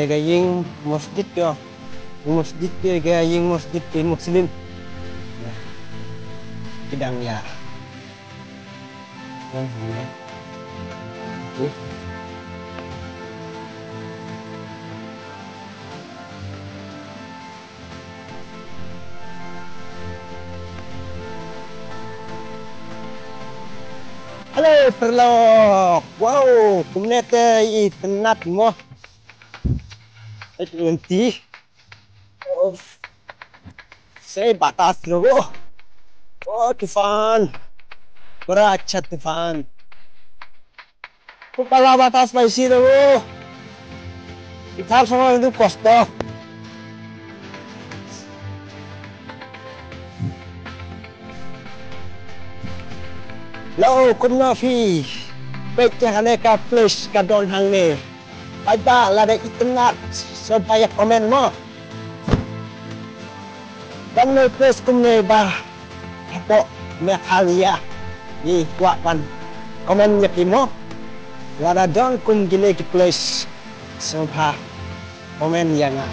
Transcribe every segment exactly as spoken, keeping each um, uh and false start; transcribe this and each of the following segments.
Ka ïing masjid tu. Masjid tu ka ïing masjid tu Muslim. Kidang ya. Hello, paralok. Wow, kumne te i tnat mo. Eit lenti. Oh. Sei batas lo. Oh, tufan. Bra achat tufan. Ko pala batas pai si tu. Ithar sama itu kosto. Lo kumno phi. Peit te hangne ka place ka don hangne. Paidbah lada itynnat sngewbha ïa comment mo. Don ne place kumne ba hapoh Meghalaya. Ngi kwah ban comment ïa ki mo. Lada don kum kine ki place sngewbha comment ïa nga.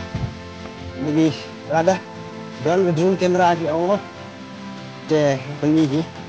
Ngi lada don drone camera ki ong mo. Te beli hi.